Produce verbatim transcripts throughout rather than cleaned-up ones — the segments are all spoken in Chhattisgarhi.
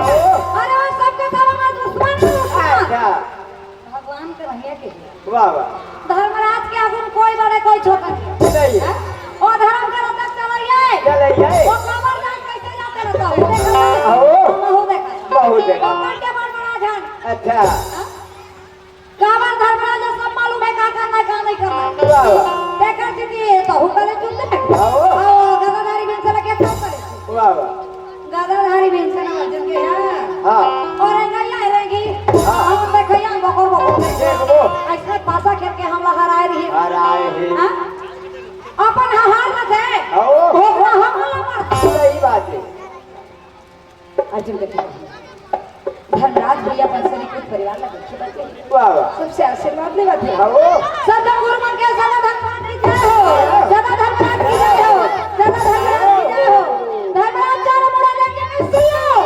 अरे वो सबके सब हमार दुश्मन है, दुश्मन। अच्छा। भगवान के भैया के। वाह, वाह। धर्मराज के आगू में कोई बड़े, कोई छोटा नहीं। नहीं। हैं? वो धर्म के रक्षक चलैया है। चलैया है। वो काबर जान कैसे जाते रहता हूँ। देखा था? आओ। हमहू देखा था। बहुत देखा। वो करके बड़ बड़ा जान। अच्छा। हाँ? काबर धर्मराज सब मालूम है का करना है, का नहीं करना है। वाह, वाह। देखा जी कि ये तो हुकले चुनते हैं। आओ। आओ, गदाधारी बिन से लगे सब करे। वाह, वाह। गदाधारी भीमसेन अर्जुन के यहाँ। हाँ। और एंगैया रहेगी। हाँ। हम देखैया बकोर बकोर। देखबो। ऐसे पासा खेल के हमला हराए रही। हराए ही। हाँ? अपन हार न थे। आओ। भोगना हम वाला मर। सही बात है। अर्जुन के ठीक है। धर्मराज भैया अपन सरीपुत परिवार ला देखे बर के वाह, वाह। सबसे आशीर्वाद लेवत हे। हाँ, वो। सदा गुरु मन के सदा धर्मराज की जय हो। सदा धर्मराज की जय हो। सदा धर्मराज की जय हो। धर्मराज चारों मुड़ा लेके मैं सुनो।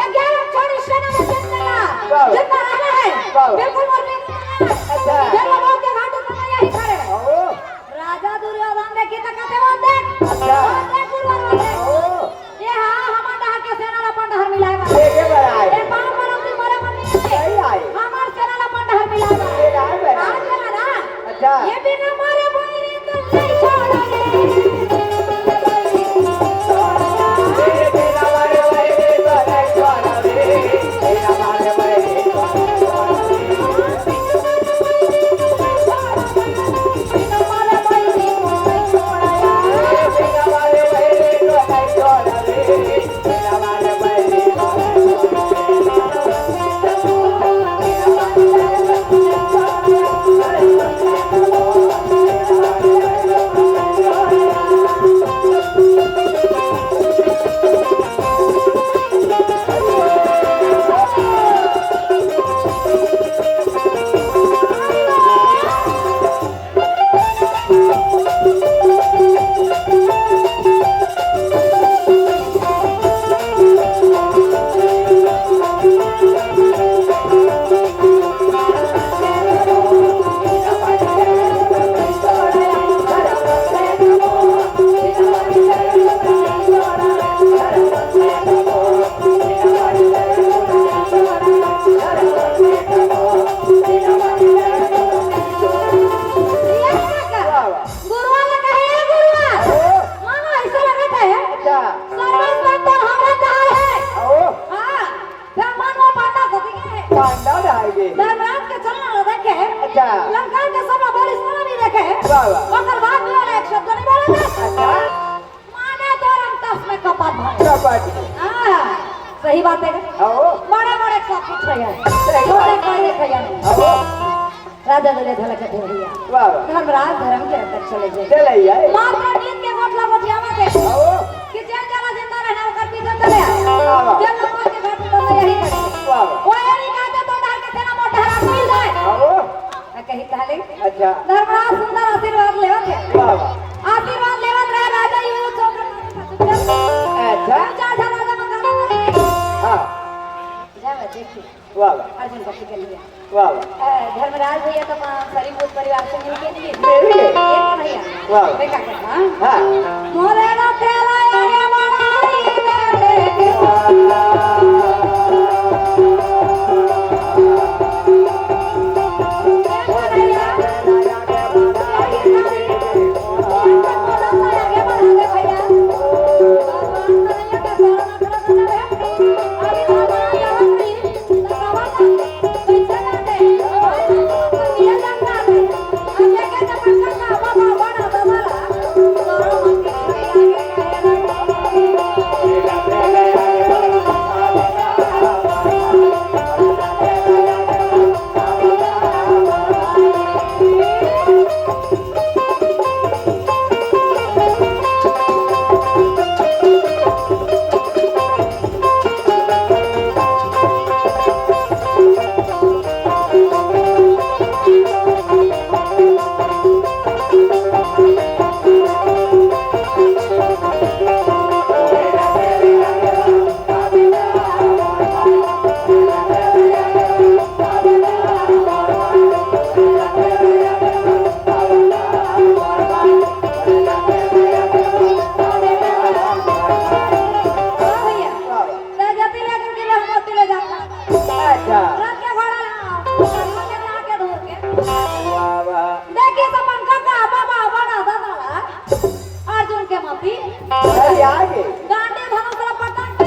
ये ग्यारह छोड़ी सेना में जितना, वाह। जितना रहना है, वाह। बिल्कुल मोर नहीं करना है। अच्छा। जब वो के घाट पर यही खड़े रहे। हाँ, वो। राजा दुर्योधन देखी तो कहते, "वो देख, अच्छा। वो देख गुरुवर, वो देख।" हाँ, वो। ये हाँ, हमार डहर के सेना ला अपन डहर मिलाए वाला। देखे बर आए। ये बाप मरम दी मरे मन नहीं आए। सही आए। हमार सेना ला अपन डहर मिलाए वाला। मिलाए वाला। आज वाला ना। अच्छा। ये बिना मारे बोल रही तो नहीं छोड़ोगे। गुरुआ ला कहे, "ए गुरुआ, मानो ऐसा लगत है, अच्छा। सर्वस्व तो हमरा कहाँ है?" आओ। हाँ, फिर मन वो पांडा को दिखे है। पांडा जाएंगे। धर्मराज के चलना ला देखे है। अच्छा। लंका के सब बोली सुना भी देखे है। वाह, वाह। मगर बात भी वाला एक शब्द नहीं बोला था। अच्छा। माने तो रंग तस में कपट है। कपट। हाँ, सही बात है। आओ। बड़े बड़े सब कुछ है। सही बात। छोटे कोई नहीं है। आओ। राजा दुर्योधन के भैया। वाह, वाह। धर्मराज धर्म के रक्षक चले जाए। चले जाए। मात्र नींद के गोठला गोठियावा दे। आओ। कि जे जला जिंदा रहना ओकर पीछे चले आ। वाह, वाह। जे लंका के घाट पर यही करे। वाह, वाह। वो यही कहते तो डर के तेरा मोटा रात मिल जाए। आओ। आ कही ताले। अच्छा। धर्मराज सुंदर आशीर्वाद लेवत है। वाह, वाह। आशीर्वाद लेवत रहे राजा यू चौक। अच्छा। चार हजार राजा मंगल। हाँ। जावे देखी। वाह, वाह। अर्जुन पति के लिए। वाह, वाह। अ, धर्मराज भैया तो अपना सरीपुत परिवार से मिलके दिए। मिल गए। ये तो भैया। वाह, वाह। देखा क्या, हाँ? हाँ। मोरे ना तेरा आगे बढ़ा ही दे दे। अच्छा। रथ के घोड़ा ला, घोड़ा के ला के धोर के। वाह, वाह। देखिस अपन कका, बाबा, बड़ा दादा ला, अर्जुन के मती। अरे, आगे। गांडी धनुष ला पटक के।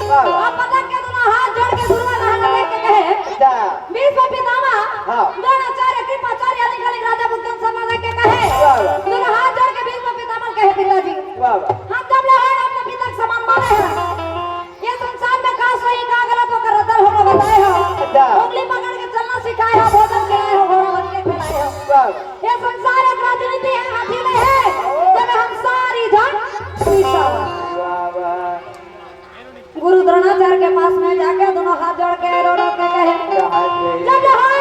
वाह, वाह। अब पटक के दूनों हाथ जोड़ के गुरुवर ला देख के कहे, अच्छा। भीष्म पितामह, हाँ। द्रोणाचार्य, कृपाचार्य, आदि कलिंग राजा पुरुषोत्तम समाज के कहे। वाह, वाह। दूनों हाथ जोड़ के भीष्म पितामह कहे, पिताजी। वाह, वाह। हम जब ले हन अपने पिता के समान माने हन। ये संसार में का सही का गलत ओकर रद्दा ल हमला बताए हो। अच्छा। उंगली पकड़ के चलना सिखाए हो, भोजन खिलाए हो, घोड़ा बन के खिलाए हो। वाह। ये संसार एक राजनीति हे, हाथी नहीं हे, जब हम सारी झन पीछा हो। वाह, वाह। गुरु द्रोणाचार्य के पास में जाके दूनों हाथ जोड़ के रो रो के कहे, क्या हाथ जोड़? जब ले हन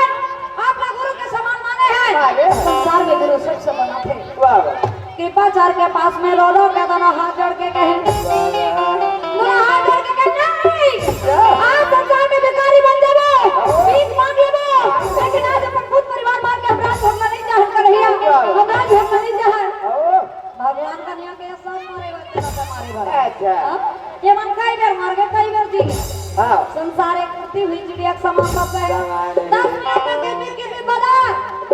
अपना गुरु के समान माने हन, अरे। संसार में गुरु सबसे बड़ा थे। वाह, वाह। कृपाचार्य के पास में रो रो के दूनों हाथ जोड़ के कहे, वाह, वाह। दूनों हाथ जोड़ के कहे, नहीं, क्या? आज संसार में भिखारी बन जाबो, भीख मांग लेबो, लेकिन आज अपन खुद परिवार मार के हम राजभोग ला नहीं चाहत कन्हैया, वाह, वाह। हम राजभोग ला नहीं चाहत। ओ। भगवान कन्हैया के सब मारे बर, मारे बर। अच्छा। हाँ? ये मन कई बेर मर गे, कई बेर जी। हाँ। संसार एक उड़ती हुई चिड़िया के समान सब है। समान है। दस मिनट में किरमिर किरमिर बजा,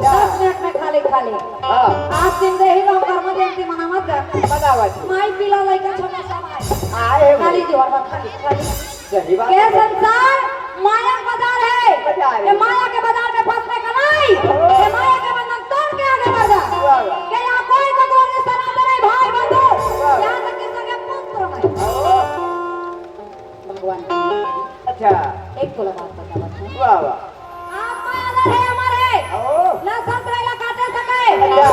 हाँ। दस मिनट में खाली खाली। हाँ। आज दिन दे ही लोग कर्म जयंती मनावत है। मनावत है। माई पीला लइका छोटा सा माई। आए हो। खाली जोर में खाली, खाली। सही बात के है। संसार माया के बाजार है। बाजार है। ये माया के बाजार में फंसने का नहीं। हाँ। ये माया के बंधन तोड़ के आगे बढ़ जा। वाह, वाह। कि यहाँ कोई ककरो रिश्ता नाता नहीं, भाई बंधु। वाह। यहाँ तक कि सगे पुत्र नहीं। हाँ। भगवान की अच्छा। एक तोला बात बतावत हूँ। वाह, वाह। आत्मा अलग है, अमर है। ओ। ना संत रहेला काटे सके। अच्छा।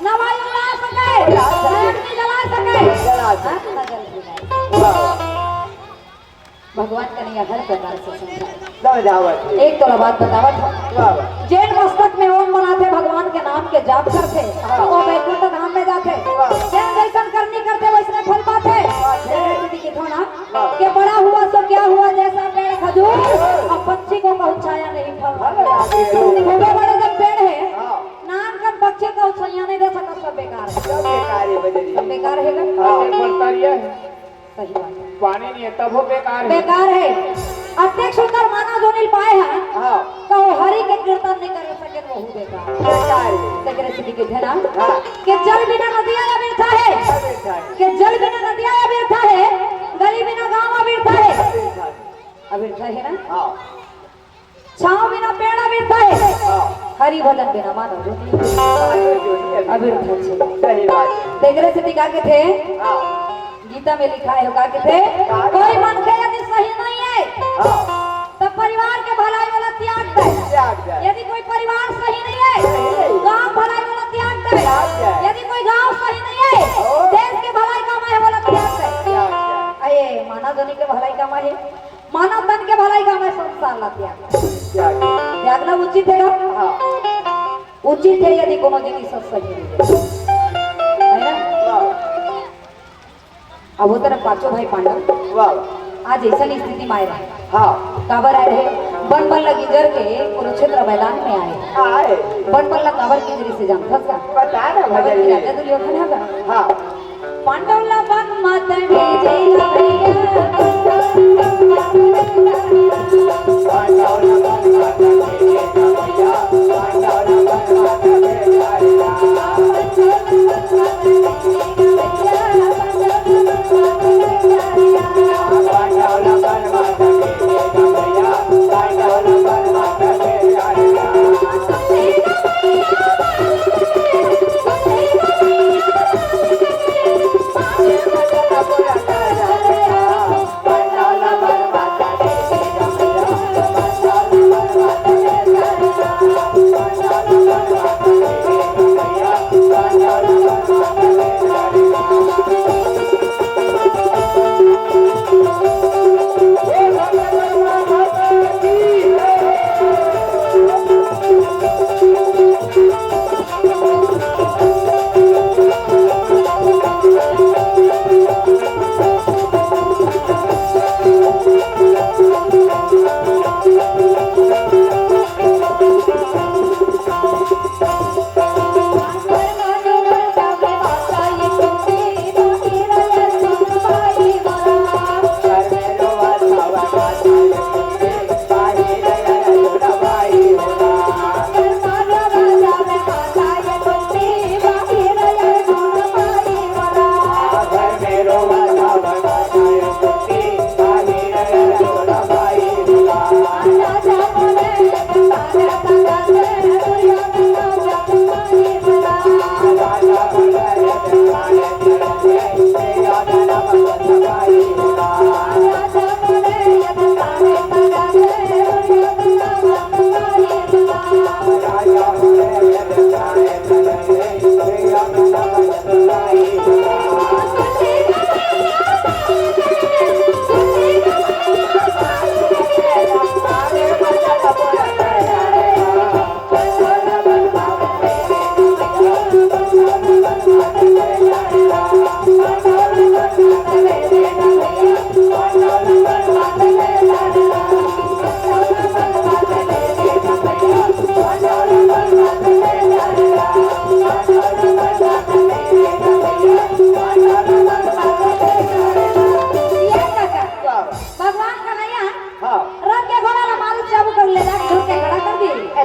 ना वायु उड़ा सके। उड़ा सके। ना अग्नि जला सके। जला सके। हाँ, ना जल भी नहीं। वाह, वाह। भगवान कन्हैया हर प्रकार से समझाए। समझावत है। एक तोला बात बतावत हूँ। वाह, वाह। जेन मस्तक में ओम बनाथे, भगवान के नाम के जाप करथे, हाँ। वो बैकुंठ धाम में जाथे। वाह। जेन जैसन करनी करथे, वैसने फल पाथे। वाह। जैसे कि देखो ना, हाँ। कि बड़ा हुआ सो क्या हुआ, जैसा पेड़ खजूर, अब पंछी को कहूँ छाया नहीं फल। फल लागे। खूबे बड़े जब पेड़ है, हाँ। नान कन पक्षी को छाया नहीं दे सकता, सब बेकार है। सब बेकार है, बजरी। सब बेकार है ना? हाँ। एक बर्तारिया है। सही बात है। पानी नहीं है, तब वो बेकार है। बेकार है। अतेक सुंदर मानव जोनी ल पाए हैं, हाँ। तो वो हरि के कीर्तन नहीं कर सके, वो बेकार। बेकार है। तेकरे सेती कहिथे ना, हाँ। कि जल बिना नदिया अबिरथा है। अबिरथा है। कि जल बिना नदिया अबिरथा है, गली बिना गांव अबिरथा है। अबिरथा है। अबिरथा है ना? हाँ। छांव बिना पेड़ अबिरथा है। हाँ। हरि भजन बिना मानव जोनी। मानव जोनी अबिरथा। अबिरथा है। सही बात है। तेकरे सेती का कहिथे? हाँ। गीता में लिखाय हे, का कहिथे? का? कोई मनखे यदि सही नहीं है, हाँ। तो परिवार के भलाई वाला त्याग दे। त्याग दे। यदि कोई परिवार सही नहीं है, नहीं। गांव भलाई वाला त्याग दे। त्याग दे। यदि कोई गांव सही नहीं है, ओ। देश के भलाई कमाए वाला त्याग दे। त्याग दे। अये, मानव जोनी के भलाई कमाए हे। मानव तन के भलाई का मैं संसार ला त्याग। त्याग। त्यागना उचित है ना? हाँ। उचित है यदि कोनो जिनिस सही है। है ना? वाह। अब वो तरफ पांचों भाई पांडव वाह। आज ऐसा स्थिति में आए रहे। हाँ। काबर आए रहे? बन बन लगी जर के कुरुक्षेत्र मैदान में आए। आए। बन बन ला काबर की जरी से जानथस का? बता ना काबर की भैया। राजा दुर्योधन है का? हाँ। पांडव ला बन मत भेजे ना भैया।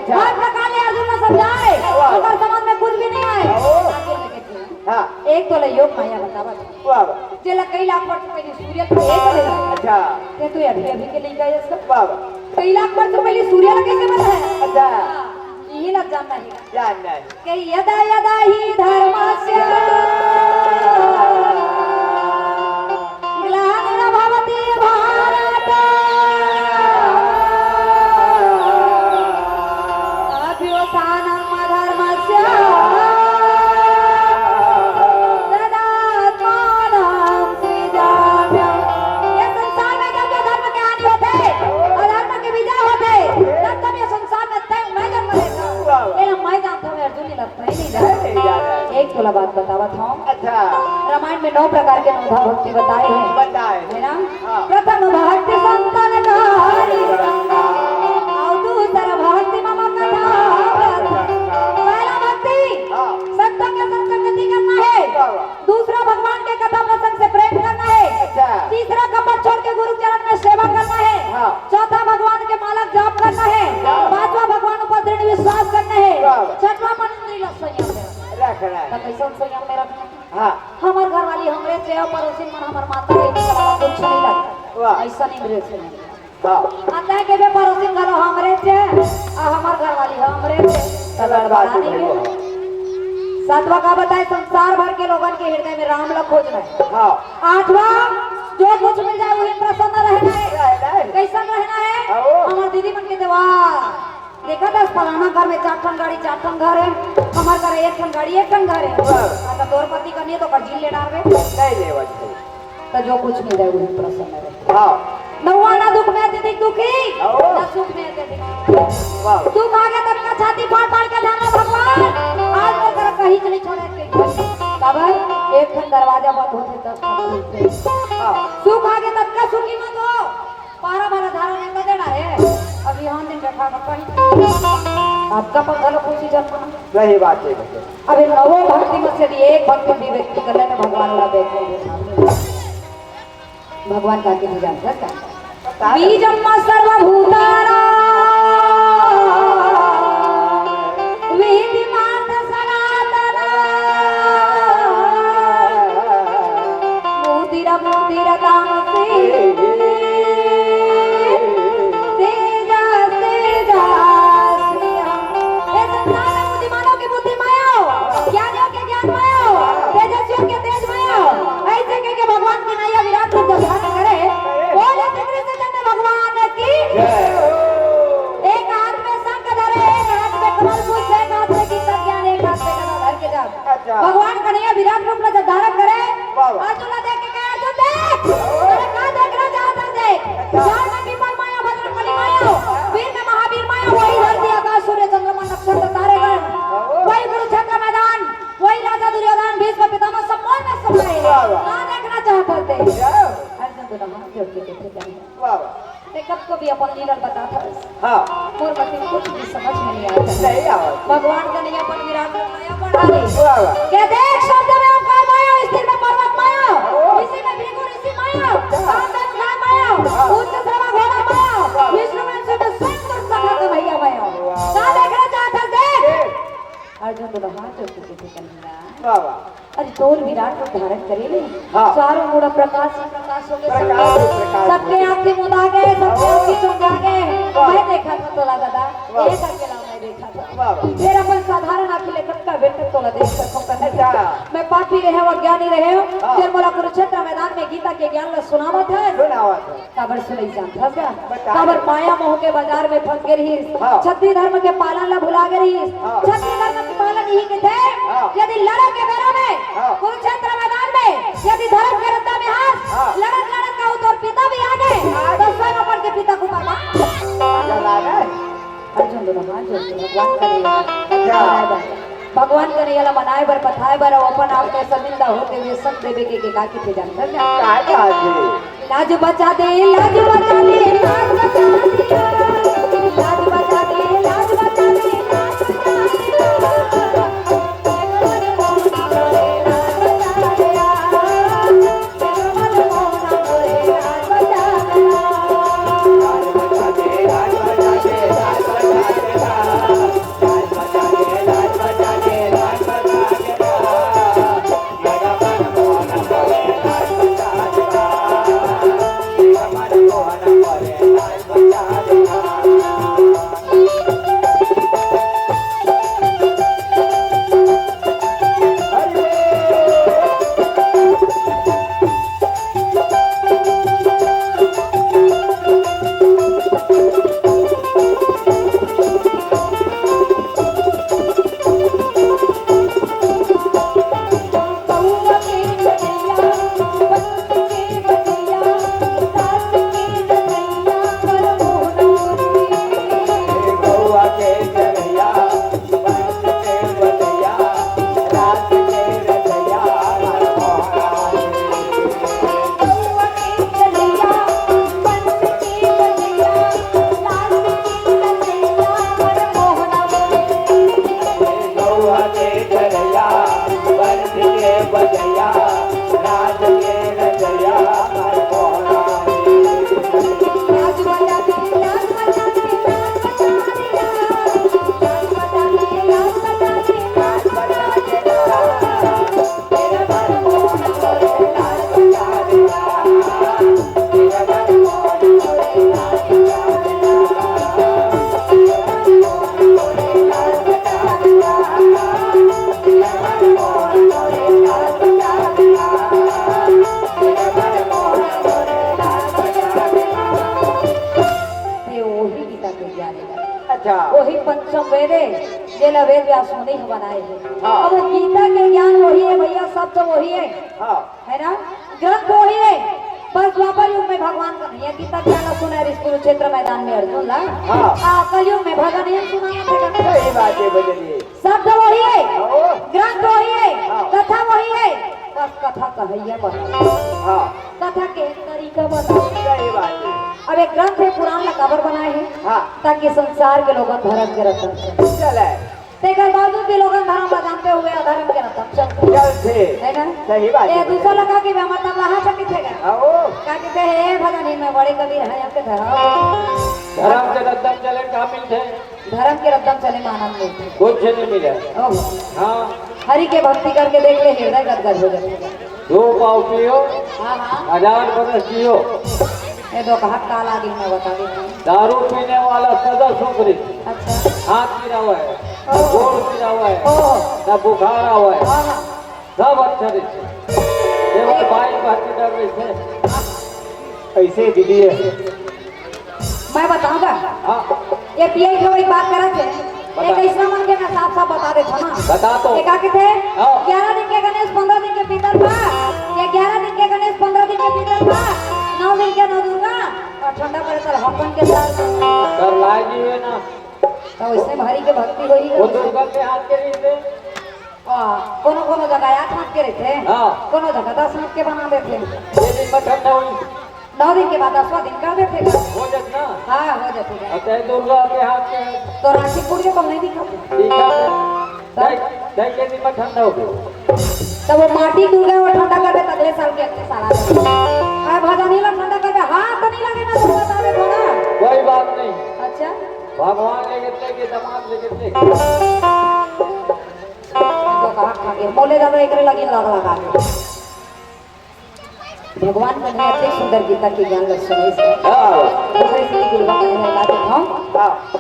अच्छा। हर प्रकार ले अर्जुन ला समझाए, वाह। ओकर समझ में कुछ भी नहीं आए। ओ। आगे लगे थे। हाँ। एक तो ले योग माया बतावत हे। वाह, वाह। जेला कई लाख वर्ष पहले सूर्य थे, एक ले। अच्छा। ये तो अभी, अभी के लइका हे सब। वाह, वाह। कई लाख वर्ष पहले सूर्य ला कैसे बना है? अच्छा। हाँ, यही ला जानना है। जानना है। कि यदा यदा हि धर्मस्य ग्लानिर्भवति भारत अभ्युत्थानम् अधर्मस्य तदात्मानं सृजाम्यहम्। ये संसार में जब जो धर्म के हानि होथे, अधर्म के विजय होथे, तब तब ये संसार में तय मैं जन्म लेता हूँ। वाह, वाह। ये मैं जानता हूँ, अर्जुन, ये लगता ही नहीं जाता। नहीं जाता। एक तोला बात बतावत हूँ। अच्छा। रामायण में नौ प्रकार के नवधा भक्ति बताए हैं। बताए। है ना? हाँ। प्रथम भक्ति संतन का हरि संग, और दूसर भक्ति मम कथा। पहला भक्ति, हाँ। संतों के संग संगति करना है। वाह, वाह। दूसरा भगवान के कथा प्रसंग से प्रेम करना है। अच्छा। तीसरा कपट छोड़ के गुरु चरण में सेवा करना है। हाँ। चौथा भगवान के माला जाप करना है। वाह। पांचवा भगवान ऊपर दृढ़ विश्वास करना है। वाह। छठवां मन इंद्रिय संयम में रखना है। तो कैसे संयम में रखना है? हाँ। हमर घर वाली हमरे से, पड़ोसी मन हमर माता बहन के अलावा कुछ नहीं लगे। वाह। ऐसा नहीं मेरे से नहीं। हाँ। अतः के बे पड़ोसी घलो हमरे से, आ हमर घर वाली हमरे से। तो गड़बड़ा नहीं है। सातवां का बताए, संसार भर के लोगन के हृदय में राम ला खोजना है। हाँ। आठवां, जो कुछ मिल जाए वही प्रसन्न रहना है। रहना है। कैसन रहना है? हाँ, वो। हमर दीदी मन के देवा देखा था, फलाना घर में चार ठन गाड़ी, चार ठन घर है, हमर घर एक ठन गाड़ी, एक ठन घर है। हाँ। हाँ, तो तोर पति का नहीं तो का जीन ले डालबे। नहीं लेवा जी। तो जो कुछ मिल जाए वही प्रसन्न रहे। हाँ। नौवा, ना दुख में अत्यधिक दुखी, हाँ। ना सुख में अत्यधिक सुखी। वाह। दुख आगे तक का छाती फाड़ फाड़ के जाना भगवान, आज मोर करा कहीं नहीं छोड़े के। काबर? एक ठन दरवाजा बंद होथे, दस ठन खुलथे। हाँ। सुख आगे तक का सुखी मत हो। पारा वाला धारा नहीं बजेड़ा है। अब यहाँ दिन बैठा का कहीं। आपका पंखा लो कुर्सी जब सही बात है भैया। अभी नवो भक्ति में से भी एक भक्ति भी व्यक्ति कल्याण में भगवान ला देखे। भगवान का के पूजा करता। बीजम सर्वभूतानां विधिमार्थ सनातन। मूर्तिरमूर्तिरतामसी तेजस्तेजस्वी। हे संसार में बुद्धिमानों की बुद्धि माया हो, ज्ञानियों के ज्ञान माया हो, तेजस्वियों के तेज माया हो। ऐसे कह के भगवान की नैया विराट रूप को धारण करे। बोले श्री कृष्ण चैतन्य भगवान की। एक हाथ में शंख धरे, एक हाथ में कमल पुष्प, एक हाथ में गीता ज्ञान, एक हाथ में गदा धर के जाओ। अच्छा। भगवान कन्हैया विराट रूप में जब धारण करे, वाह, वाह। अर्जुन ला देख के कहे, "अर्जुन देख, अरे का देखना चाहता है देख। अच्छा। जल में पीपल माया, वज्र में कली माया, वीर में महावीर माया, वही धरती आकाश सूर्य चंद्रमा नक्षत्र तारेगण, वाह, वाह। वही कुरुक्षेत्र मैदान, वही राजा दुर्योधन, भीष्म पितामह सब मोर में समाए। वाह, वाह। का देखना चाहता है देख।" वाह। अर्जुन तो हाथ जोड़ के कहथे, वाह, वाह। मैं कब को भी अपन लीला बताता हूँ। हाँ। मोर मतिन कुछ भी समझ में नहीं आता। नहीं आवत। भगवान कन्हैया अपन विराट रूप माया बढ़ा दे। वाह, वाह। के देख शब्द में ओंकार माया, स्थिर में पर्वत माया, ओ। ऋषि में भृगु ऋषि माया, वाह। कांत में गाय माया, वाह। उच्च श्रवा घोड़ा माया, वाह। विष्णु में शिव शंकर सखा कन्हैया माया। वाह, का वाह। देखना चाहता देख। देख। अर्जुन तो हाथ जोड़ के कहथे कन्हैया। वाह, वाह। अरे तोर विराट रूप धारण करे ले। हाँ। चारों मुड़ा प्रकाश ही प्रकाश हो गए, प्रकाश सबके, ही प्रकाश सबके हो गए। आँखें मुंदा गए, सबके हाँ। आँखें चुंदा गए। वाह। मैं देखा था तोला दादा, वाह। एक अकेला मैं देखा था। वाह, वाह। फिर अपन साधारण आँखें लेकर का बेटा तोला देख सको कन्हैया। अच्छा। मैं पापी रहे हूँ, अज्ञानी रहे हूँ, हाँ। फिर मोला कुरुक्षेत्र मैदान में गीता के ज्ञान ला सुनावत है। सुनावत है। काबर सुनई जानथस का? बता। काबर माया मोह के बाजार में फंस गे रहिस। हाँ। छत्री धर्म के पालन ला भुला गे रहिस। हाँ। छत्री धर्म के पालन यही कथे, हाँ। यदि लड़े के बेरा में, हाँ। कुरुक्षेत्र मैदान में, यदि धर्म के रद्दा में हस, हाँ। लड़त लड़त का तोर पिता भी आ गे, हाँ। तो स्वयं अपन के पिता को मार। चला गए। अर्जुन दोनों हाथ जोड़ के भगवान कन्हैया ला मनाए बर, भगवान कन्हैया ला मनाए बर, पथाए बर, अउ अपन आप में शर्मिंदा होते हुए संग देवे के, के का किथे जानथस का? का कहा जी? लाज बचा दे, लाज बचा दे, लाज बचा दे, लाज बचा दे, लाज बचा दे, लाज बचा दे। अच्छा। वही पंचम वेद हे, जेला वेद व्यास मुनि ह बनाए हे। हाँ। अब वो गीता के ज्ञान वही हे भैया, शब्द वही हे। हाँ। है ना? ग्रंथ वही हे, बस द्वापर युग में भगवान कन्हैया गीता ज्ञान ला सुनाए रिहिस कुरुक्षेत्र मैदान में अर्जुन ला। हाँ। आ, कलयुग में भजन ही सुनावत हे। सही बात हे, भजन ही। शब्द वही हे, हाँ। ग्रंथ वही हे, हाँ। कथा वही हे, बस कथा कहैया बदल। हाँ। कथा के तरीका बदल। सही बात हे। अब एक ग्रंथ हे, पुराण ला काबर बनाए हे? हाँ। ताकि संसार के लोगन धर्म के रतन चले। चले। तेकर बावजूद भी लोगन धर्म ला जानते हुए अधर्म के रतन चलथे। चलथे। है ना? सही बात हे। दूसरा लगा कि हमर तबला हा चकित हे गा। हाँ, ओ। का कहते हे, "हे भजन ही में बड़े कबीर हे, यहाँ के धर्म।" धर्म के रतन चले का मिलथे? धर्म के रद्दम चले में आनंद मिलथे। कुछ नहीं मिले। ओह। हाँ। हरि के भक्ति करके देख ले, हृदय गदगद हो जाथे। दो पाव पियो, हाँ, हाँ। हजार बरस जियो। ये दो कहा काला दिन में बता देता हूँ। दारू पीने वाला सदा सुख रही। अच्छा। हाथ गिरावा है, ओह। गोड़ गिरावा है, ओह। ना बुखार आवा है। हाँ, हाँ। सब अच्छा रहिथे। केवल बाई बात डर रहिथे। ऐसे दीदी हे। मैं बताऊंगा। हाँ। ये पिए के वही बात करत हे। बता। एक ऐसा मन के मैं साफ साफ बता देता हूँ ना। बता तो। ये का कहते हैं? हाँ। ग्यारह दिन के गणेश, पंद्रह दिन के पितर बा। ये ग्यारह दिन के गणेश, पंद्रह दिन के पितर बा। नौ दिन के नौ दुर्गा और ठंडा पड़े तो हपन के साथ। कर लागी है ना। तो इसमें भारी के भक्ति होई। वो दुर्गा के हाथ के नहीं थे। हाँ, कोनो कोनो जगह आठ हाथ के रहिथे, हाँ। कोनो जगह दस हाथ के बना देथे। ये दिन में ठंडा होई। नौ दिन के बाद दसवाँ दिन कर देथे। हो जात ना? हाँ, हो जाथे। अच्छा, दुर्गा के हाथ के। तो राखी पूर्णिमा को नहीं दिखा? ठीक है। तब? ढाई, ढाई के दिन में ठंडा हो गया। तब वो माटी दुर्गा वो ठंडा करबे, तो अगले साल के अगले साल आ जाए। अरे भजन ही ला ठंडा करबे, हाथ तो नहीं लगे ना, तो बता दे थोड़ा। कोई बात नहीं। अच्छा। भगवान लेके थे कि दामाद लेके थे? तो कहा खा के बोले दादा एकरे लगी लाग लगा के। भगवान कन्हैया अतेक सुंदर गीता के ज्ञान ल सुनइस हे। हाँ। दूसरे श्री गुरु बाबा ने बता देता हूँ। हाँ।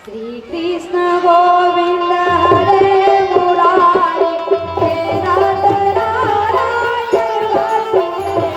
श्री कृष्ण गोविंद हरे मुरारी, हे नाथ नारायण वासुदेवा।